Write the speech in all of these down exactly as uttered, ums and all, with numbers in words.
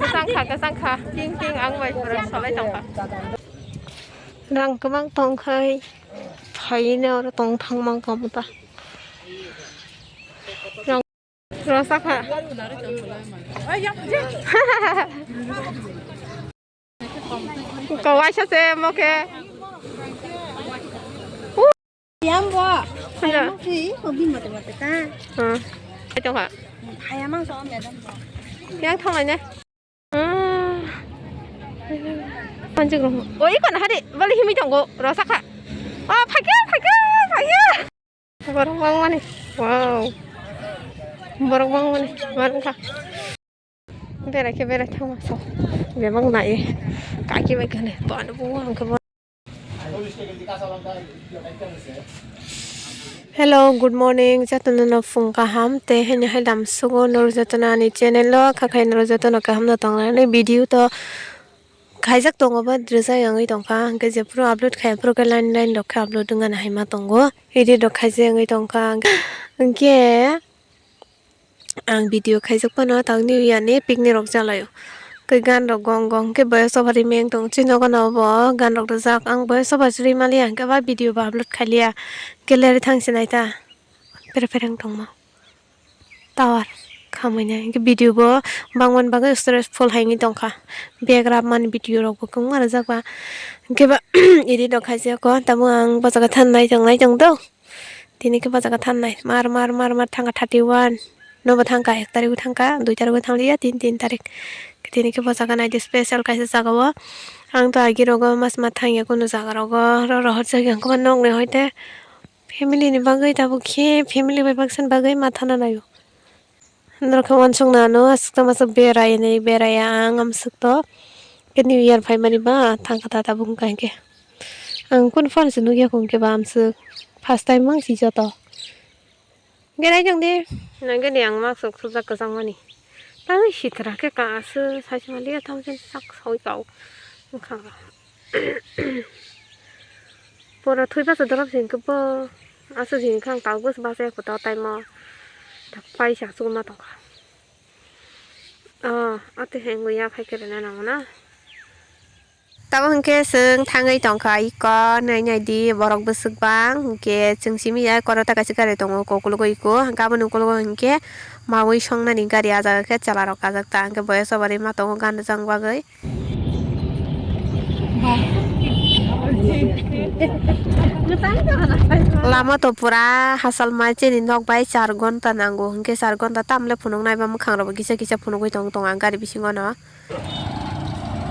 Kasang kha, kasang kha. Ting, ting, ang bai pura solai tong kha. Rang kwbang tong khai, phaina oro tong thang mang kha ta. Rang, rasa kha. Kawaisa se mo khe. Yang bo. Hanya. Yang si, hobi mate mate ta. Hmm. Itu ha. Ayam ang so, madam. Yang thong ne. Hmm. Panjik rong. Oi, kon hari, bali himi tongo, rasa kha. Oh, phaikhe, phaikhe, phaikhe. Borok bangmani. Wow. Borok bangmani. Barang kha. Berai khe berai thangma sa. Bebak nai. Kaki bai kane. Bana bu ang khe. Hello, good morning. Jotono no phung kaham. Te hini hai dam sugo nor jotono ani channel o. Khakhai nor jotono kaham no tong nani video to khaijak tongo ba dresa yangwi tongkha. Hwnkhe jephuru upload khai phuru khe line line rok khe upload wngna hai ma tongo. Edit rok khaijak wngwi tongkha. Hwnkhe Ang video khaijak phano tang New Year ni picnic rok chalaio. Khe gan rok gong gong khe boyos over rimeng tong chini nogo no obo gan rok rijak ang boyos over rimaliya hwnkhe ba video bo upload khailiya khe leri thang sinai ta pere pere wng tongma tower khamai nai hwnkhe video bo bangmani bagwi stressful hai wngwi tongkha background mani video rok bo kwbangma rijak ba hwnkhe ba edit rok khaijak o tamo ang bwskango than nai tong nai tong do. Tini khe bwskango thangnai mar mar mar mar thangkha thirty one. Nobo thangkha ek tarikgo thangkha, dui tarikgo thangliya, tin tin tarik. Tini khe bwskango naidi special kaisa jagao. Ang to agi rogo mas ma thangya kunu jaga rogo. Ro rohor jagao hwnkhe nokni hoite family ni bagwi tabuk khe family bai baksa ni bagwi ma thana naio. Norokhe uansukna ano aswk tamo aswk berai hinwi beraiya ang amswk to. Khe New Year phaimani ba thangkha ta tabuk wngkha hinkhe. Ang kunu phano se nukya kho hinkhe ba amswk first time mang si joto. Hwnkhe naitong di. Nangkhe di ang mask rok sujak kwchangmani. Tamo sitra khe ka aswk saismaliya tamo chini sak sawi kau. Wngkha. Pura thwi basa dorop se hinkhe bo aswk se hinkhe ang tabuk se bachai kho to taimo paisa achukma tongkha. Oh, ate hengwi ya phai khe rwna nango na. Tamo hinkhe chwng thangwi tongkha iko nai nai di borok bwswk bang hinkhe chwng simi ya koro ta kaisa gari tongo kokologo iko hinkhe aboni ukologo hinkhe mawi songnani gari ah jaga khe chwla rok kajak ta hinkhe boyos obari ma tongo gan rwjang bagwi. Lama to pura hasalma chini nok bai char gonta nango, hinkhe char gonta tamle phunuknai ba mwkhang rok bo kisa kisa phunugwi tong tong ang gari bisingo no.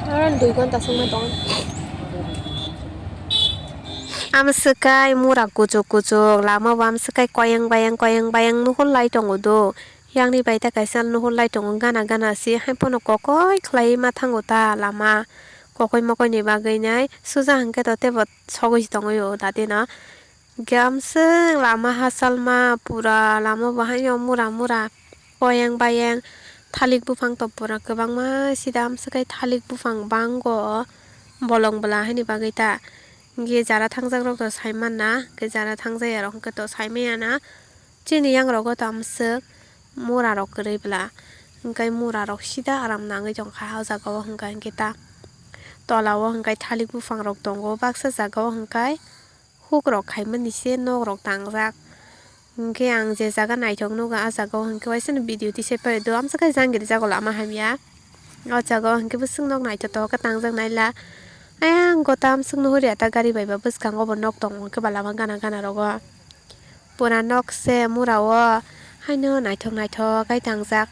Aro dui gonta songma tong. Amswkai mura kuchuk kuchuk lama bo amswkai koyang bayang koyang bayang nuhur lai tongo do. Yang ni bai ta kaisa nuhur lai tongo gana gana se, hai phano kokoi khlai ma thango ta lama, kokoi mokoi ni bagwi nai suja hinkhe to teibo sogwi se tongwi o dati no. Hinkhe amswk lama hachalma pura lama bo haino mura mura, oyang bayang thalik buphang to pura kwbangma sida amswk hai thalik buphang bango bolong bwla haini bagwi ta. Hinkhe jara thangjak rok to sai manna, hinkhe jara thangjaya rok hinkhe to sai manya na. Chini yang rogo to amswk mura rok kwrwi bwla, hinkhe mura rok sida aram nangwi tongkha o jaga o, hinkhe ta tola o hinkhe thalik buphang rok tongo, baksa jaga o hinkhe huk rok khaimani se nok rok tangjak, hinkhe ang je jaga naithok nukha, ah jaga o hinkhe waisa ni video tisai pai do, amswk khe jang giri jago lama hamya. O jaga o hinkhe bwswk nok naithotok khe tangjak naila. Ayang gota amswk nuhur ya ta gari bai ba bwskango bo nok tongo hinkhe ba lama gana gana rogo. Pura nok se mura o haino naithok naithok khe tangjak.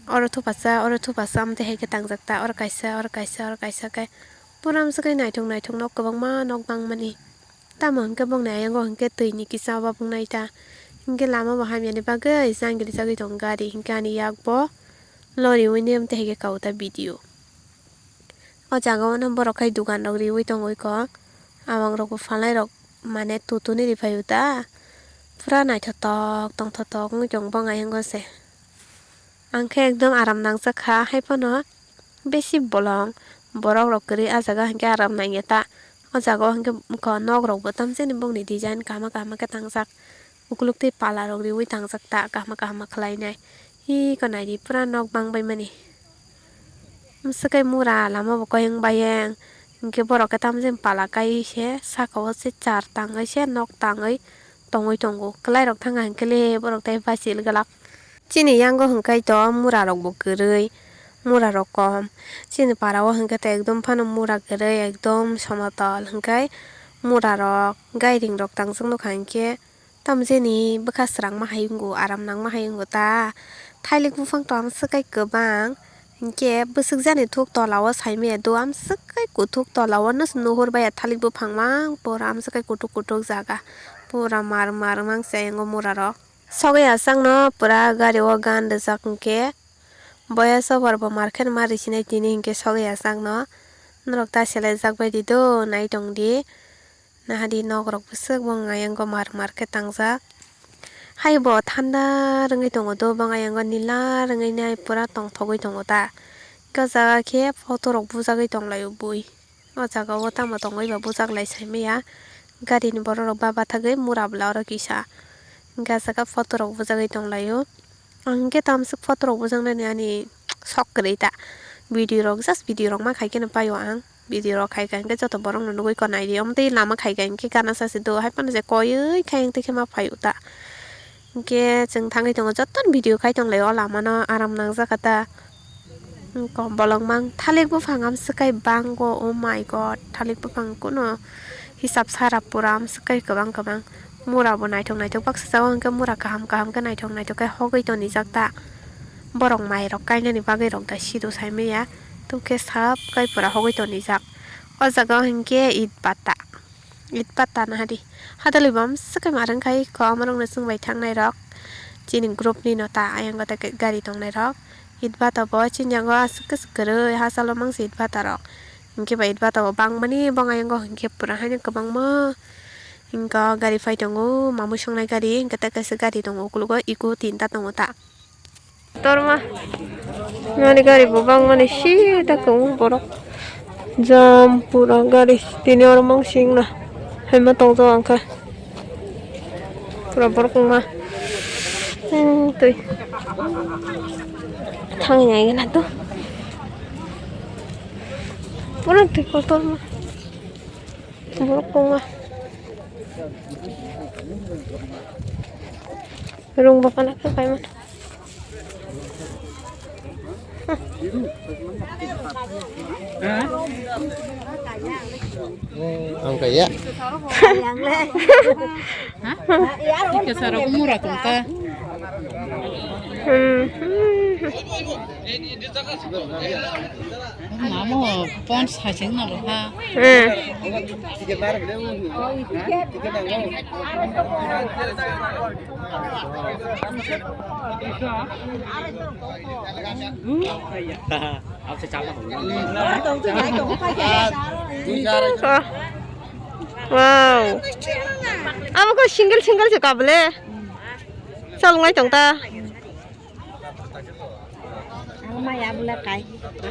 Oro thupasa, oro thupasa amtwi hai khe tangjak ta. Oro kaisa, oro kaisa, oro kaisa khe pura amswk khe naithok naithok nok kwbangma nok bangmani. Tamo hinkhe bongni ayang o hinkhe twi ni kisa o babung nai ta. Hinkhe lama bo hamya ni bagwi jang giri jagwi tongo gari. Hinkhe ani yak bo lori ui nem tei hai khe kau ta video. O jaga o no borok khai dukan rok riui tongoi kho. Abang rok bo phalai rok mane tutuni ri phai o ta. Pura naithotok tongthotok wngwi tongo bong ayang o se. Ang khe ekdom aram nangjak kha, hai phano besi bolong borok rok kwrwi ah jaga hinkhe aram nangya ta. O jaga o hinkhe nok rok bo tamjani bongni design kaham kaham khe tangjak. Ukuluk tei pala rok riui tangjak ta kaham kaham khlainai. Iko naidi pura nok bang bai mani. Mwswk khe mura lama bo koyeng bayeng. Hinkhe borok khe tamjani pala kai se saka o se char tangwi se nok tangwi tongwi tongo. Kwlai rok thang kha hinkhe le borok tei bachil glak. Chini yango hwnkhe to mura rok bo kwrwi, mura rok kom. Chini para o hwnkhe to ekdom phano mura kwrwi, ekdom somotol hwnkhe mura rok gairing rok tangjak nukha hinkhe. Tamjani bwkha srangma hai wngo, aram nangma hai wngo ta. Thailik buphang to amswk kai kwbang, hinkhe bwswk jani thuk tola o saimaya do, amswk kai kuthuk tola o no se nuhur baiya thailik buphang mang pura amswk kai kuthuk kuthuk jaga, pura mar mar mang se ayango mura rok. Sogwi achang no pura gari o gan rijak hinkhe. Boya sobar bo mar khe ma risinai tini hinkhe sogwi achang no. Norok ta selai jak bai di do, nai tong di. Nahadi nok rok bwswk bo ayang o mar mar khe tangjak. Hai bo thanda rwngwi tongo do, bang ayang o nila rwngwi nai pura tongthogwi tongo ta. Hinkhe o jaga khe photo rok bujagwi tong lai o bui. O jaga o tamo tongwi ba bujak lai sai maya. Gari ni borok rok ba bathagwi mura bwla oro kisa. Hinkhe ah jaga photo rok bujagwi tong lai o. Ang hinkhe tamswk photo rok bujaknani ani sok kwrwi ta. Video rok just video rok ma khai kheno pai o ang. Video rok khai kha hinkhe joto borok no nugwi ko nai di. Omo tei lama khai kha hinkhe gana sa se do hai phano je koiwi khai ang tei khe ma phai o ta. Hinkhe chwng thangwi tongo jotono video khai tong lai o lama no aram nang jak kha ta. Kom bolong mang thalik buphang amswk kai bang o, oh my god, thalik buphang kuno hisab sara pura amswk kai kwbang kwbang. Mura bo naithok naithok baksa jago hinkhe mura kaham kaham khe naithok naithok khe hogwi tonijak ta. Borok mai rok kainani bagwi rok da sido sai maya, tubukhe sap kai pura hogwi tonijak. O jaga o hinkhe it bata, it bata nahadi. Hadalwi bo amswk kai ma rwngkhai kho, amorokno chwngbai thangnai rok chini group ni no ta, ayang khe gari tongnai rok. It bata bo chini jaga o aswk kwswk kwrwi hachalo mangsi it bata rok. Hinkhe ba it bata bo bangmani bong ayang o hinkhe pura haino kwbangma. Hinkhe o gari phai tongo, mamui songnai gari, hinkhe tei kaisa gari tongo, ukologo eco tinta tongo ta. Torma. Nani gari bo bangmani sita tongo borok. Jam pura gari tini oro mangsing na. Haima tongjago ang khe. Pura borok wngma. Hmm, twi. Thangya gana to. Pura twi kotor ma. Borok wngma. Rung bo kana khe paimani. Ang kaya. Ha? Ike sara ko mura tong ta. Hmm. Mamo pon sacheng na lo ha. Hmm. Wow. Abo ko single single se kabole. Chalngai tong ta. Ang maya bula kai.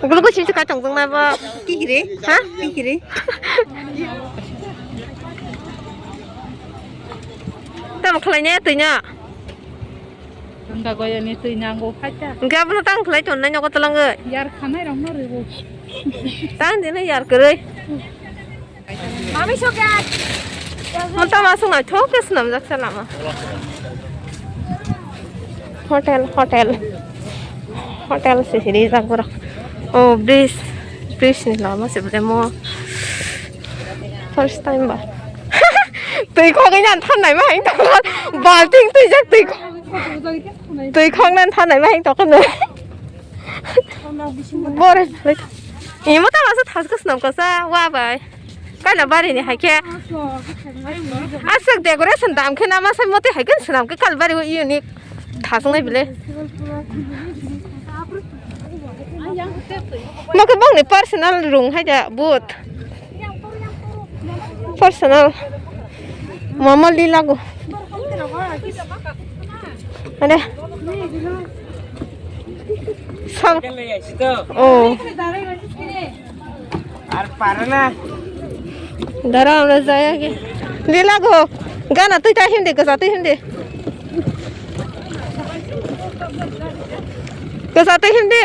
Gulo ko sisi kai tong tong na bo. Kikiri? Ha? Kikiri? Tamo khlai ne twi na. Ang ga goyo ni twi nango phaita. Ga bula tang khlai ton na nyogo tolong. Yar khanai rong no ribu. Tang dine yar kwrwi. Mami sokya. Mata masuk na thok ke senam jak salama. Hotel, hotel. Hotel sisiri jak boro. Oh, bridge. Bridge ni lama se bole mo. First time ba. Twi khogwi nan than nai ma hang tokon. Balting twi jak twi khog. Twi khog nan than nai ma hang tokon. Bore. Imo ta masa thas kus nam kasa wa bai. Kaila bari ni hai khe. Aswk decoration dam khe nama sai mote hai khe swnam khe kal bari o unique. Thasung nai bile. Mo khe bongni personal room hai da but. Personal. Mama lila go. Ade. Sam. Oh. Ar parana. Dara amra jaya ke. Lila go. Gana twi ta hindi, gasa twi hindi. Kwsa twi himdi.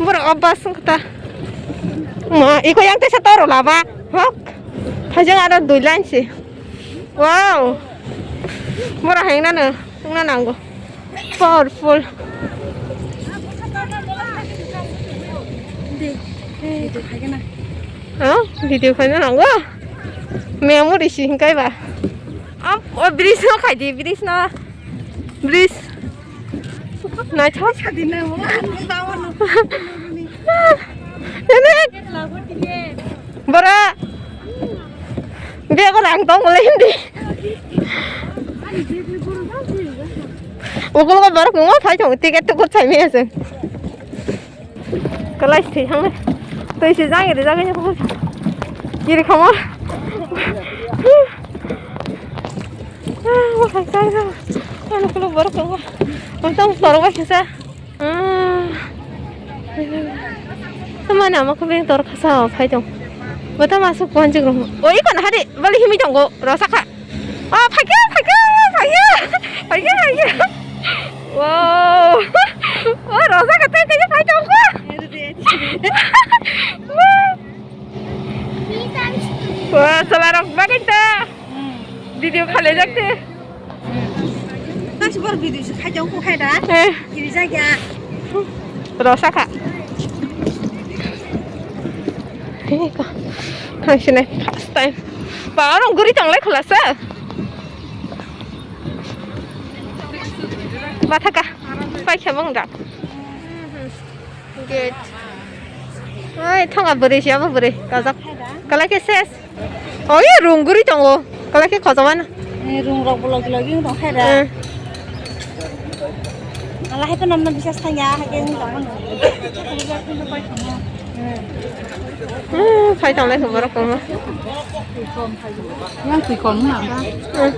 Borok obas wngkha ta. Ma, iko yang tesa toro laba. Hok. Hajang aro dui line si. Wow. Borok hengna no. Wngna nango. Powerful. Oh, video khaina nango. Memory si hingkai ba. Oh, oh, bridge no khaidi, bridge no. Bridge. Naithok. Ini. Bora. Bego rang tong le hindi. Ukul ko borok mo phai thong ticket to ko chai me ase. Kalai si thang le. Toi si jang ri jang ni ko. Kiri khamo. Ah, mo phai thang. Ano ko borok ko. Ang tong toro ba sa. Ah. Mane ama kubeng tor khasa phai tong. Bota masuk kuan jik rong. Oi kon hari bali himi tongo rosa kha. Oh, phaikya, phaikya, phaikya. Phaikya, phaikya. Wow. Oh, rosa kha tei tei phai tong kha. Wah, salarok bagita. Video khalai jak te. Kasi bor video si khai jong ko khai da. Eh. Kiri jak ya. Rosa kha. Hei ko. Hai sini first time. Ba orang guri tong lai khulasa. Matha ka. Pai khe mong da. Gate. Oi, thonga bwrwi se abo bwrwi kajak. Kalai khe ses. Oi, rung guri tongo. Kalai khe khojama na. Eh, rung rok bolok bolok wng tong khe da. Eh. Ala hai to namna bisas thanya, hai ke wng tong mano. Hmm, phai tong lai khe borok kwbangma. Yang twi kom na ba. Hmm.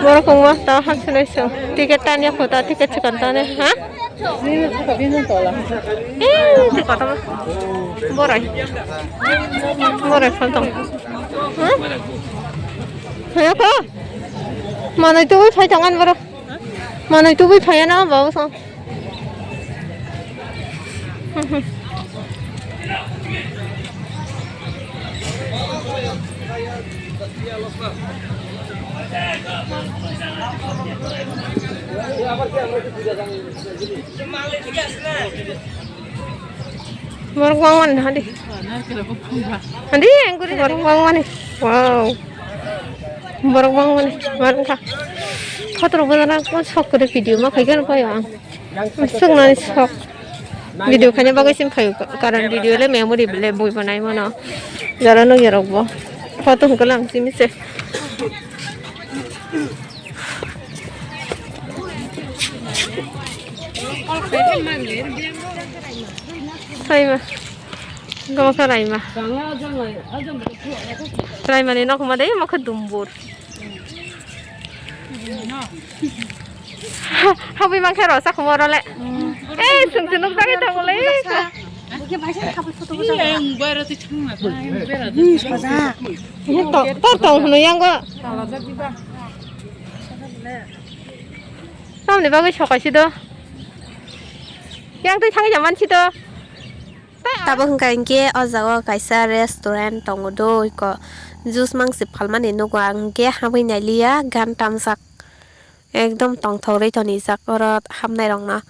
Borok kwbangma ta hak sinai song. Ticket tanya kho ta, ticket chikon tanya, ha? Eh, twi kotor. Borai. Borai phal tong. Huh? Haya ko? Manui tubui phai tong an borok. Manui tubui phai na babu song. Borok bangmani hadi. Hadi, ang kuri borok bangmani. Wow. Borok bangmani. Borok kha. Khotoro bodana ko sok kore video ma khai gana payo ang. Suknani sok. Video khaina bagwi sim phaio, karon video le memory le bui banai mano. Jara no gerok bo. Photo hwnkhe lang simi se. Saima. Gama kha raima. Raimani nok ma dei ma kha dumbur. Habwi mankhe rw sakhumo rw le. Ei, chwng se nukjagwi tongo le. Tor tong hwnwi yango. Tamni bagwi sokaisi do. Yang twi thangwi jaman si do. Tabuk hwnkha hinkhe o jaga o kaisa restaurant tongo do, iko juice mangsi phalmani nugo ang hinkhe habwi nailiya, gan tamjak ekdom tongthok rwi tonijak oro hapnairokno.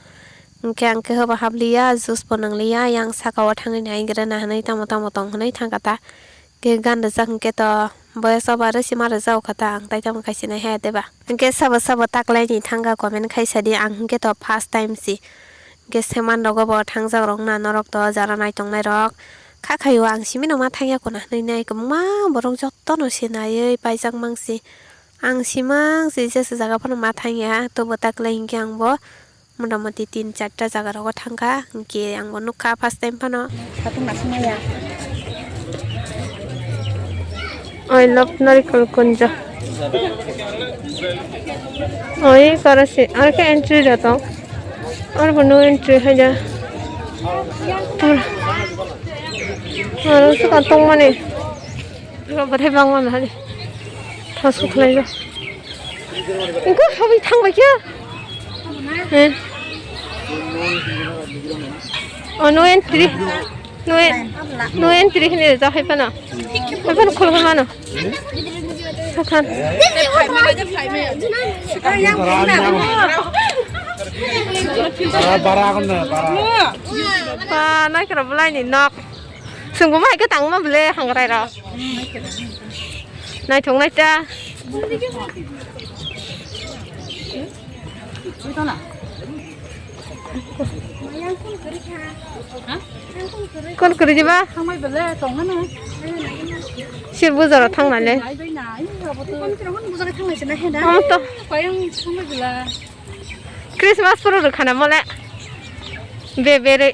Hinkhe ang khe habo hapliya, juice bo nwngliya, yang saka o thangwi naigrana hinwi tamo tamo tong hinwi thangkha ta. Khe gan rijak hinkhe to boyas o ba rwsima rwjak kha ta, ang tai tamo khai sinai haya deba. Hinkhe sabo sabo taklaini thangkha comment khai sadi, ang hinkhe to first time si. Hinkhe seman rogo bo thangjak rok na norok to jara naitongnai rok. Kha khaio ang simi no ma thangya kuna hinwi nai kwbangma borok jotono se naiwi paijak mangsi. Ang simang si jesa jaga phano ma thangya, tobo taklai hinkhe ang bo motamoti tin charta jaga rogo thangkha, hinkhe ang bo nukha first time phano. Satung naisingmaya. I love Narikal Kunja. Oi, kara se, ar ke entry da tong. Ar bo no entry hai da. Pura. Ar se ka tong mane. Pura bathai bang mane hali. Thasu khlai da. Engko habwi thangbai khe. He. Oh, no entry. No en-, no entry hini rijak hai phano. Hai phano khulokhe mano. Sakhan. Bara, bara agon na, bara. Ba, naikra bwlaini nok. Chwngbo mai khe tangma bwle hangrai rok. Naithok naita. Kon kwrwi diba? Sir bujaro thangnale. Omo to. Christmas phuru rwkhana mole. Be berwi.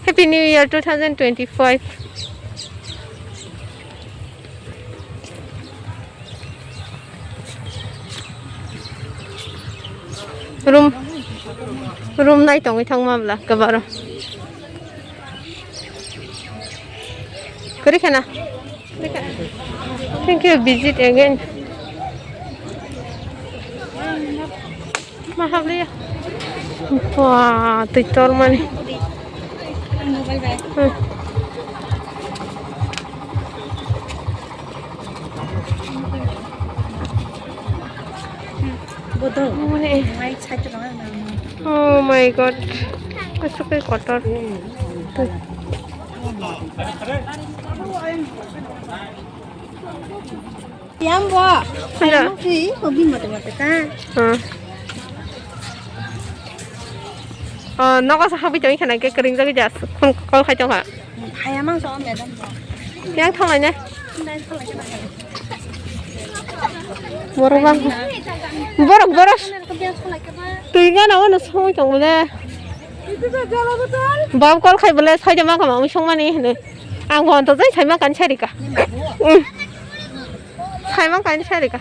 Happy New Year two thousand twenty-five. Room, room nai tongwi thangma bwla kwbaro. Kwrwi khana. Thank you, visit again. Ma habliya. Wah, twi tormani. Hmm. Bodo. Mane. Mai chai to bang na. Oh my God. Aswk khe kotor. Yang bo. Hello. Yang si, hobi mate mate ta. Hmm. Oh, nogo sa habi tong khana ke kering jagi jas. Phone call khai tong ha. Haya mang so madam bo. Yang thong ne. Borok bang. Borok, borok. Twi gana ono song tong le. Bab call khai bole sai ma kama ung song mani hene. Ang hon to jai sai ma kan sai rika. Hmm. Saimang kaini sarika.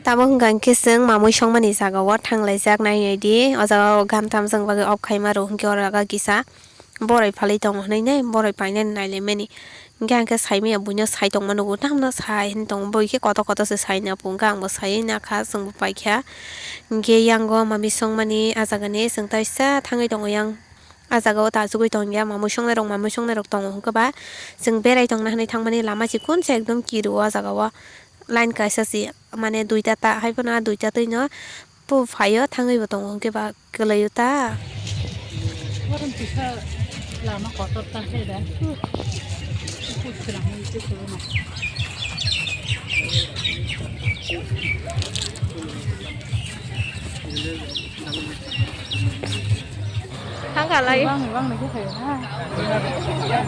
Tamo hwnkha hwnkhe chwng mamui songmani jagao thanglaijak nai nai di. O jaga o gam tam jwng bagwi off khaima rw hwnkhe oro jaga kisa boroi phalwi tongo hwnwi nai boroi painani nailaimani. Hwnkhe ang khe saimanya buino sai tongma nugo, tamno sai hwn tongo, bo khe kotor kotor se sai na pungkha, ang bo saiwi nakha, chwng bo paikha. Hwnkhe yango mami songmani ah jagani chwng taisa thangwi tongo yang. Ah jaga o ta achugwi tong ya, mamui songnai rok, mamui songnai rok tongo hwnkhe ba chwng berai tongna hwnwi thangmani lama chikon se ekdom kirio ah jaga o line kaisa se mane duita ta hai phano ah duita twi no bo phaio thangwi bo tongo hwnkhe ba kwlaio ta. Borom kisa lama kotor ta khe da. Thangka lai. Bang, bang lagi kayo na.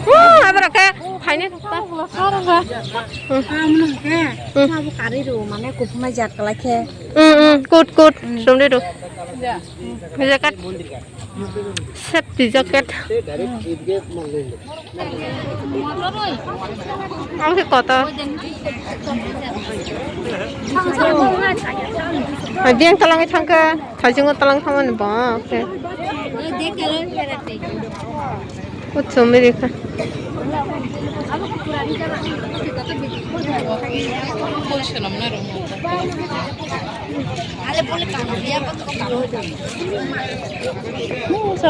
Wah, abra ke phaine ta. Bang, bang, bang. Hmm. Kamu nang ke? Hmm. Kamu kari ro, mane kupuna jat kala ke. Hmm, hmm, kut, kut. Hmm. Somde do. Ya. Jacket. Safety jacket. Ang khe kotor. Hai, biyang tolangwi thangkha, thaichungo tolang thangmani bo khe. Kuchumwi rikha.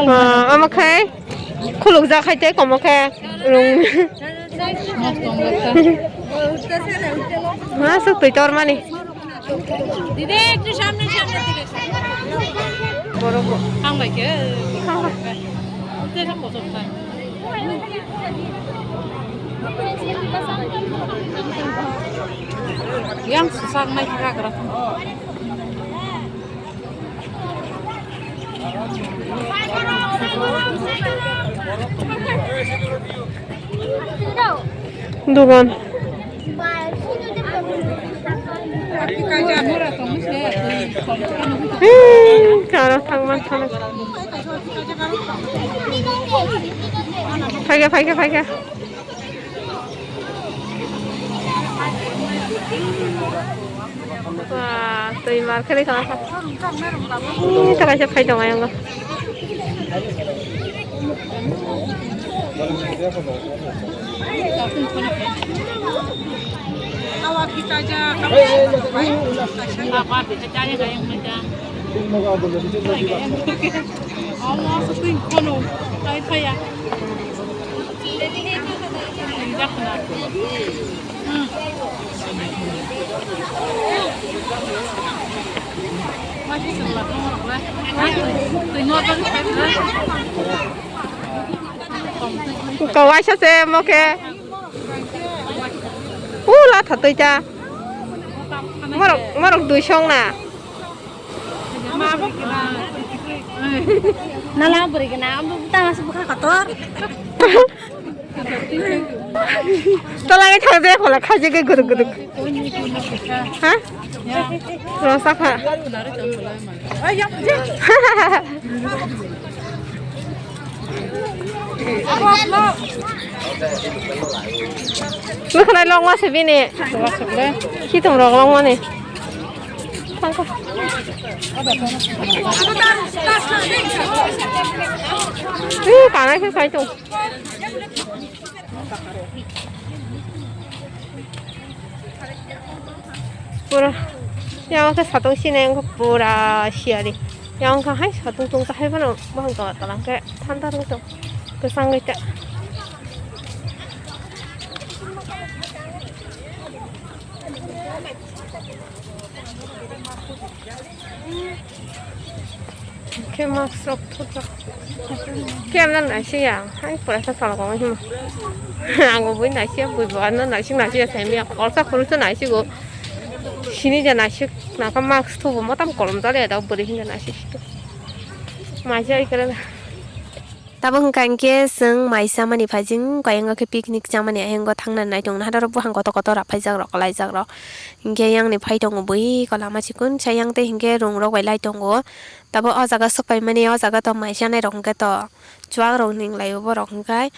Ah, omo khai. Khulukjak hai tei komo khe rung. Mostok wngkha. Ha, swk twi tormani. দিদি, একটু সামনে, সামনের দিকে। বড় বড়। থাম ভাই, কে? থাম ভাই। উঠে থাক, কত থাক। Yang sesak naik kagak. Dogan. Hmm, karo thangma thangma. Phaikha, phaikha, phaikha. Wah, twi mar khe rikha. Ih, ta kaisa phai tongo ayang. Kawaisa se mo khe. Pula thatoi ta. Morok, morok dui song na. Nala bwrwi gana, ambo buta mas bukha kotor. Tola ke thang je phola khaje ke guruk guruk. Ha? Rosa kha. Nukhnai longma se bini. Khitung rok longmani. Thangkha. Ih, kanai khe khai tong. Pura, yang khe satung sini yang khe pura siyari. Yang khe hai satung tung ta hai bono bahang tola tola khe thanda rung tong. Kwchangwi ta. Khe mask rok thupjak. Khe amna naisiya, hai pura sa salok wng himo. Ang bo bui naisiya, bui bo ano naising naisiya saimiya, kolsa khoroksa naisigo. Sini ja naisik, naka mask thubo motam kolom jale da bwrwi hinja naisik. Maja ikara. Tabuk hwnkha hinkhe chwng mai chamani phaijing, koi wngkha khe picnic chamani, ayang o thangna nai tongna, hadarok buphang kotor kotor rok phaijak rok, kalaijak rok. Hinkhe yang ni phai tongo bui ko lama chikon, sayang tei hinkhe rung rok bai lai tongo. Tabuk o jaga swk paimani, o jaga to mai chanai rok hinkhe to chuak rok ning lai o borok hinkhe,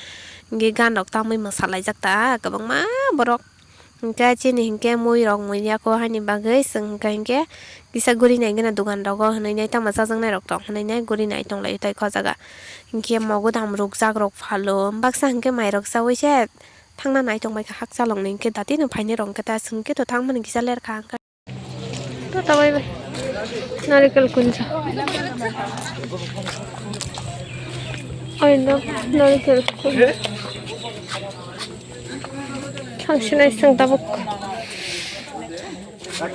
hinkhe gan rok tamui mwsa laijak ta kwbangma borok. Hinkhe chini hinkhe mui rok muiya kho haini bagwi chwng hinkhe, hinkhe kisa guri nai gana dogan rogo hinui nai tamo chajaknai rok tong hinui nai guri nai tong lai tai kho jaga. Hinkhe mogodam rukjak rok phalo baksa hinkhe mai rok chaui se thangna nai tong bai kha hakchalok ni hinkhe dati no phainai rok hinkhe ta chwng khe to thang mani kisa ler kha hinkhe. To ta bai bai. Narikel kunsa. Ai no, narikel kunsa. Thang sinai seng tabuk.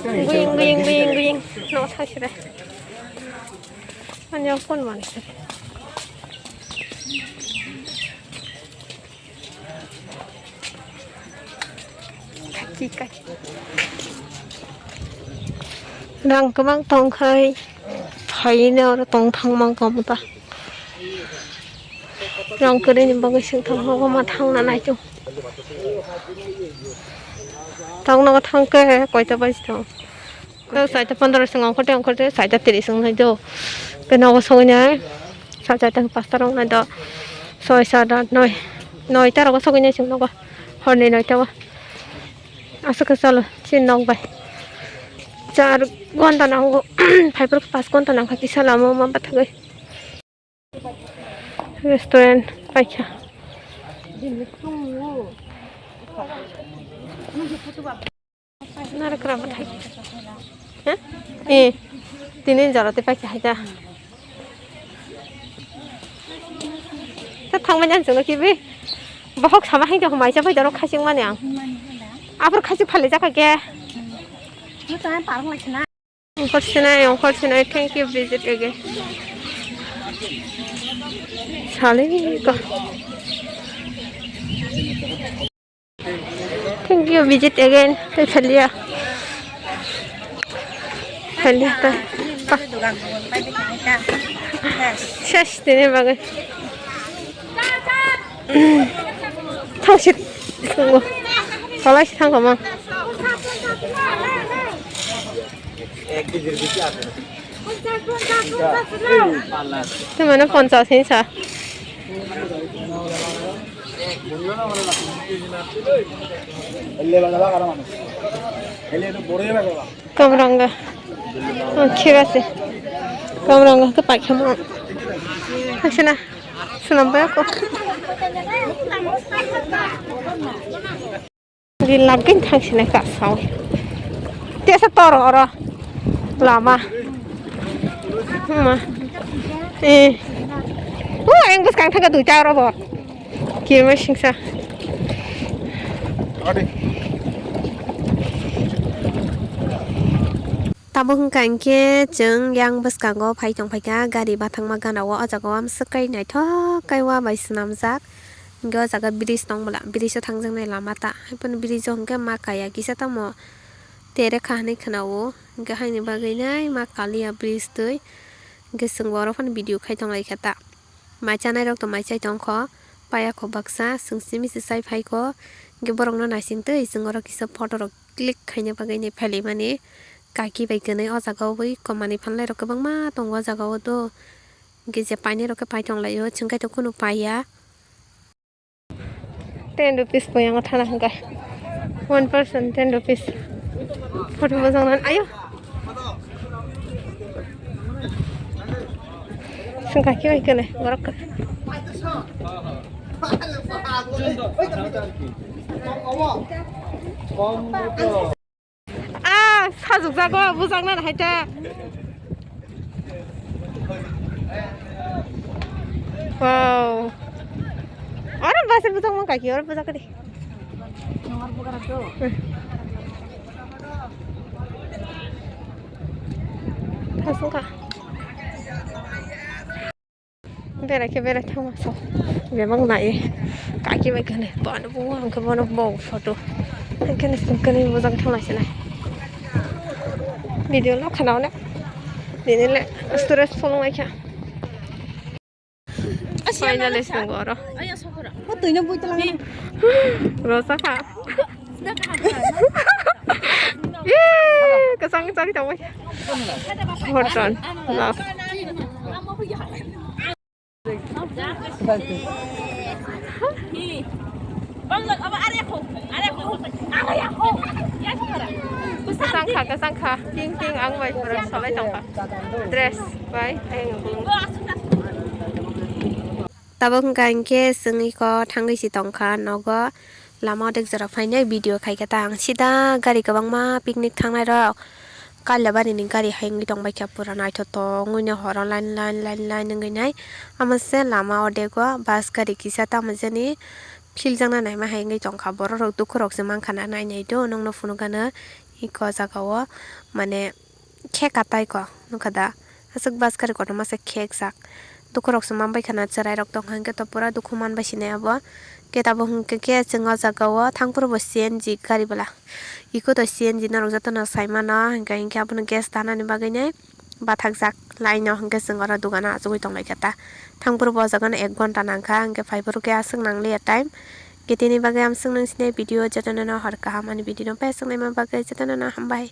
Buying, buying, buying, buying. No, thang sinai. Ani ang phone mani sari. Kaki, kaki. Rang kwbang tongkhai, phaino oro tong thangma kamo ta. Rang kwrwini bagwi sing thangma kamo thangna naitung. Tongno thangkhe koita baji tong. Khe saita pondro song ongkhorte ongkhorte saita tris wng nai do. Khe nogo sogwi nai sa saita pasta rok nai do. Soi sat at noi. Noita rogo sogwi nai chwng nogo. Horni noita o. Aswk khe chalo chini nok bai. Char ghonta nango. Phaiphuru pas ghonta nangkha kisa lama ma bathagwi. Restaurant paikha. Narakra bathai. Ha? Eh, tini jora te paikha hai ta. Ta thangmani ang chwngno kibi. Bohok sama hai to mai cha bai doro khasing mani ang. Aphuru khasing phale jakha ke. Ongkhor sinai, ongkhor sinai, thank you, visit again. Sale ko. Thank you, visit again. Tei phalia. Phalia ta. Ses tini bagwi. Thang sit. Tolai sit thang kama. Te mane ponchas hinsa. Kamranga. Oh, ঠিক আছে. Kamranga ke paikha mo. Haksana. Sunam ba ko. Ri lagin thang sinai ka sawi. Tesa tor oro lama. Ma. Eh. Oh, ang bus kang thang ka duita oro bor. Kirma singsa. Tabuk hwnkha hinkhe chwng yang bwskango phai tong phaikha, gari bathangma gana o, o jaga o amswk kai naithok kai wa bai swnamjak. Hinkhe o jaga bridge tong bwla, bridge o thangjaknai lama ta. Haiphano bridge o hinkhe ma kaya kisa tamo tere kha hinwi khwna o. Hinkhe haini bagwi nai ma kaliya bridge twi. Hinkhe chwng bo oro phano video khai tong lai kha ta. Mai chanai rok to mai chai tong kho, paya kho baksa, chwng simi se chai phai kho. Hinkhe borok no naising twi chwng oro kisa photo rok click khaina bagwi ni phailaimani. Kaki bai kwnwi o jaga o ui komani phalnai rok kwbangma tongo o jaga o do. Hinkhe je painai rok khe pai tong lai o, chwng khe to kunu paiya. Ten rupees poyang o thana hwnkha. One person ten rupees. Photo bojang nan ayo. Sungkha khe bai kene borok. Ah, sajukjago, bujakna hai ta. Wow. Oro bus bujak mo kaki, oro bujak di. Thasung ka. Berai khe berai thangma so. Bebak nai. Kaki bai kani. Bono bo ang khe bono bo photo. Ang khe ni sung kani bojak thangma sinai. Video no khana one. Nini le stress phone ngai kha. Finally sung oro. Bo twi no bui tlang. Rosa kha. Yee, kasang kasang tawai. Horton. Love. Kasang kha, kasang kha. Pink, pink, ang bai pura solai tong kha. Dress bai, ayang. Tabuk hwnkha hinkhe chwng iko thangwi si tongkha nogo. Lama o dek jora phainai video khaikhe ta ang sida gari kwbangma picnic thangnai rok Kailabari ni gari hai wngwi tongbaikha pura naithotok wngwino horo line line line line wngwi nai. Amo se lama o dego bus gari kisa tamo jani philjakna naima hai wngwi tongkha borok rok dukhu rok se mankha na nainai do nokno phunukgano iko jaga o mane. Khe katai ko nukha da. Aswk bus gari kotorma se khekjak. Dukhu rok se manbai khana chwrai rok tongkha hinkhe to pura dukhu manbai sinai abo. Khe tabuk hinkhe khe chwng o jaga o thangphuru bo C N G gari bwla. Iko to C N G norok jotono sai mano hinkhe hinkhe abono gas tanani bagwi nai bathakjak line o hinkhe chwng oro dogano achugwi tonglaikha ta. Thangphuru bo o jaga no ek ghonta nangkha hinkhe phaiphuru khe aswk nangliya time. Khe tini bagwi amswk nung sinai video jotono no hor kaham ani video no paisuk naima bagwi jotono no hambai.